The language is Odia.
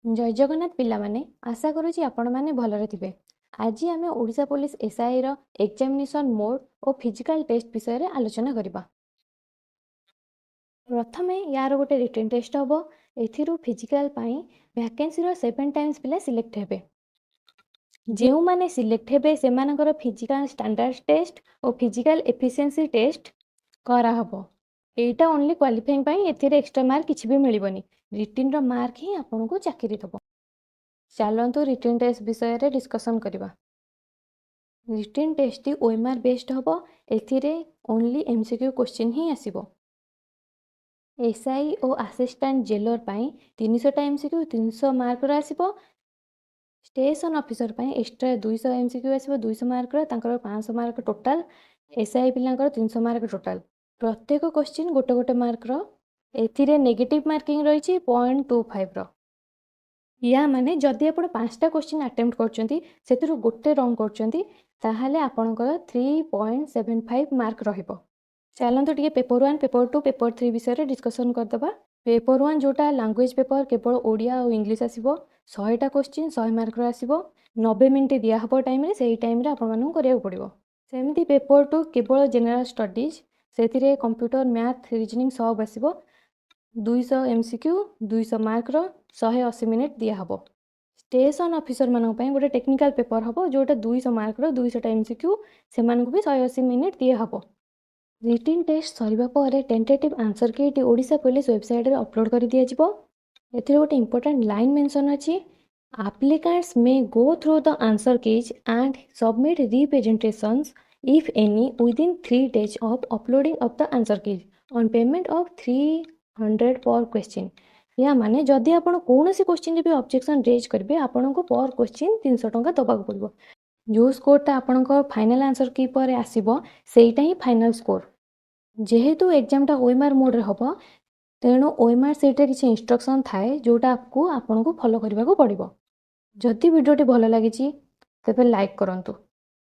ଜୟ ଜଗନ୍ନାଥ ପିଲାମାନେ, ଆଶା କରୁଛି ଆପଣମାନେ ଭଲରେ ଥିବେ। ଆଜି ଆମେ ଓଡ଼ିଶା ପୋଲିସ ଏସ୍ଆଇର ଏକ୍ଜାମିନେସନ୍ ମୋଡ୍ ଓ ଫିଜିକାଲ୍ ଟେଷ୍ଟ ବିଷୟରେ ଆଲୋଚନା କରିବା। ପ୍ରଥମେ ୟାର ଗୋଟେ ରିଟେନ୍ ଟେଷ୍ଟ ହେବ। ଏଥିରୁ ଫିଜିକାଲ୍ ପାଇଁ ଭ୍ୟାକେନ୍ସିର 7 ଟାଇମ୍ସ ପିଲା ସିଲେକ୍ଟ ହେବେ। ଯେଉଁମାନେ ସିଲେକ୍ଟ ହେବେ, ସେମାନଙ୍କର ଫିଜିକାଲ୍ ଷ୍ଟାଣ୍ଡାର୍ଡ଼ ଟେଷ୍ଟ ଓ ଫିଜିକାଲ୍ ଏଫିସିଏନ୍ସି ଟେଷ୍ଟ କରାହେବ। ଏଇଟା ଓନ୍ଲି କ୍ୱାଲିଫାଇଂ ପାଇଁ। ଏଥିରେ ଏକ୍ସଟ୍ରା ମାର୍କ କିଛି ବି ମିଳିବନି। ରିଟିନ୍ର ମାର୍କ ହିଁ ଆପଣଙ୍କୁ ଚାକିରି ଦେବ। ଚାଲନ୍ତୁ, ରିଟିନ୍ ଟେଷ୍ଟ ବିଷୟରେ ଡିସ୍କସନ୍ କରିବା। ରିଟିନ୍ ଟେଷ୍ଟଟି ଓଏମ୍ଆର୍ ବେସ୍ଡ ହେବ। ଏଥିରେ ଓନ୍ଲି ଏମ୍ସିକ୍ୟୁ କୋଶ୍ଚିନ୍ ହିଁ ଆସିବ। ଏସ୍ଆଇ ଓ ଆସିଷ୍ଟାଣ୍ଟ ଜେଲର ପାଇଁ 300ଟା ଏମ୍ସିକ୍ୟୁ 300 ମାର୍କର ଆସିବ। ଷ୍ଟେସନ୍ ଅଫିସର ପାଇଁ ଏକ୍ସଟ୍ରା 200 ଏମ୍ସିକ୍ୟୁ ଆସିବ 200 ମାର୍କର। ତାଙ୍କର 500 ମାର୍କ ଟୋଟାଲ୍। ଏସ୍ଆଇ ପିଲାଙ୍କର 300 ମାର୍କ ଟୋଟାଲ୍। ପ୍ରତ୍ୟେକ କୋଶ୍ଚିନ୍ ଗୋଟେ ଗୋଟେ ମାର୍କର। ଏଥିରେ ନେଗେଟିଭ୍ ମାର୍କିଂ ରହିଛି 0.25ର। ୟା ମାନେ ଯଦି ଆପଣ 5ଟା କୋଶ୍ଚିନ୍ ଆଟେମ୍ପ୍ଟ କରୁଛନ୍ତି, ସେଥିରୁ ଗୋଟେ ରଙ୍ଗ କରୁଛନ୍ତି, ତାହେଲେ ଆପଣଙ୍କର 3.75 ମାର୍କ ରହିବ। ଚାଲନ୍ତୁ, ଟିକେ paper 1, paper 2, paper 3 ବିଷୟରେ ଡିସ୍କସନ୍ କରିଦେବା। ପେପର୍ 1 ଯେଉଁଟା ଲାଙ୍ଗୁଏଜ୍ ପେପର୍, କେବଳ ଓଡ଼ିଆ ଆଉ ଇଂଲିଶ ଆସିବ। 100ଟା କୋଶ୍ଚିନ୍ 100 ମାର୍କର ଆସିବ। 90 ମିନିଟ୍ ଦିଆହେବ ଟାଇମ୍ରେ। ସେଇ ଟାଇମ୍ରେ ଆପଣମାନଙ୍କୁ କରିବାକୁ ପଡ଼ିବ। ସେମିତି ପେପର୍ 2 କେବଳ ଜେନେରାଲ୍ ଷ୍ଟଡ଼ିଜ୍। ସେଥିରେ କମ୍ପ୍ୟୁଟର, ମ୍ୟାଥ୍, ରିଜନିଂ ସବୁ ଆସିବ। 200 ଏମ୍ସିକ୍ୟୁ, 200 ମାର୍କର, 180 ମିନିଟ୍ ଦିଆହେବ। ଷ୍ଟେସନ୍ ଅଫିସରମାନଙ୍କ ପାଇଁ ଗୋଟେ ଟେକ୍ନିକାଲ୍ ପେପର୍ ହେବ, ଯେଉଁଟା 200 ମାର୍କର, 200ଟା ଏମ୍ସିକ୍ୟୁ। ସେମାନଙ୍କୁ ବି 180 ମିନିଟ୍ ଦିଆହେବ। ରିଟିନ୍ ଟେଷ୍ଟ ସରିବା ପରେ ଟେଣ୍ଟେଟିଭ୍ ଆନ୍ସର୍ କିଟି ଓଡ଼ିଶା ପୋଲିସ ୱେବସାଇଟ୍ରେ ଅପଲୋଡ଼ କରିଦିଆଯିବ। ଏଥିରେ ଗୋଟେ ଇମ୍ପୋର୍ଟାଣ୍ଟ ଲାଇନ୍ ମେନସନ୍ ଅଛି: "Applicants may go through the answer keys and submit representations, if any, within 3 days of uploading of the answer keys on payment of 300 per question." ୟା ମାନେ ଯଦି ଆପଣ କୌଣସି କୋଶ୍ଚିନ୍ରେ ବି ଅବଜେକ୍ସନ୍ ରେଜ୍ କରିବେ, ଆପଣଙ୍କୁ ପର୍ କୋଶ୍ଚିନ୍ 300 ଟଙ୍କା ଦେବାକୁ ପଡ଼ିବ। ଯେଉଁ ସ୍କୋରଟା ଆପଣଙ୍କ ଫାଇନାଲ୍ ଆନ୍ସର୍ କି ପରେ ଆସିବ, ସେଇଟା ହିଁ ଫାଇନାଲ୍ ସ୍କୋର। ଯେହେତୁ ଏକ୍ଜାମଟା ଓଏମ୍ଆର୍ ମୋଡ଼୍ରେ ହେବ, ତେଣୁ ଓଏମ୍ଆର୍ ସିଟ୍ରେ କିଛି ଇନଷ୍ଟ୍ରକ୍ସନ୍ ଥାଏ, ଯେଉଁଟାକୁ ଆପଣଙ୍କୁ ଫଲୋ କରିବାକୁ ପଡ଼ିବ। ଯଦି ଭିଡ଼ିଓଟି ଭଲ ଲାଗିଛି, ତେବେ ଲାଇକ୍ କରନ୍ତୁ।